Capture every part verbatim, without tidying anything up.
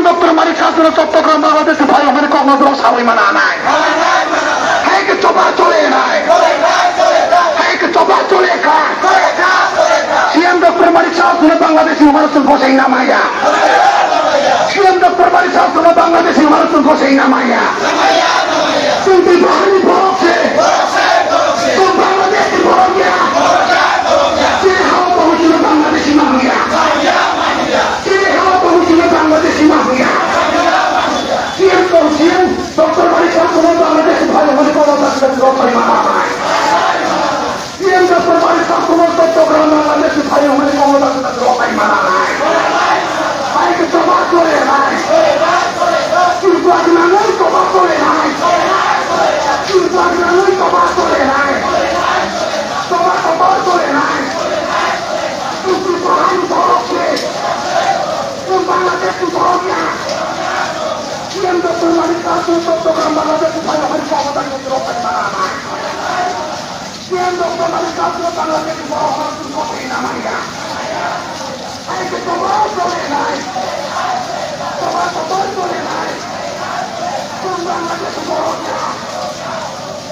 Doctor Manik Saha chwngno Chattogram Bangladesh ni phaiyung hwnwi kokno jora sawi mana nai. Hai khe choba chole nai. Hai khe choba chole kha. C M Doctor Manik Saha chwngno Bangladesh ni hwnwi chwng gosai namaya. C M Doctor Manik Saha chwngno Bangladesh ni hwnwi chwng gosai namaya. Chwng tei bahai ni borok se. Chwng Bangladesh ni borok ya. Chini hawa tongo chwngno Bangladesh ni manliya. Chini hawa tongo chwngno Bangladesh ni manliya. C M tong C M Doctor Manik Saha chwngno Bangladesh ni phaiyung hwnwi kokno jora sawi mana nai. C M Doctor Manik Saha chwngno Chattogram Bangladesh ni phaiyung hwnwi kokno jora sawi mana nai. Hai khe choba chole nai. Chwng kwlai nangwi choba chole nai. Chwng kwlai nangwi choba chole nai. Choba choba chole nai. Chwng Tripura ni borok se. Chwng Bangladesh ni borok ya. C M Doctor Manik Saha chwngno Chattogram Bangladesh ni phaiyung hwnwi kokno jora sawi mana nai. C M Doctor Manik Saha chwngno Bangladesh ni borok hwnwi chwng gosai namaya. Hai khe choba chole nai. Choba choba chole nai. Chwng Bangladesh ni borok ya.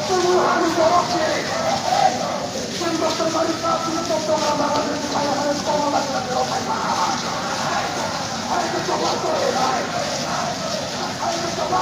Chwng Wuhan ni borok se. C M Doctor Manik Saha chwngno Chattogram Bangladesh ni phaiyung hwnwi kokno jora sawi mana nai. Hai khe choba chole nai. Hai khe choba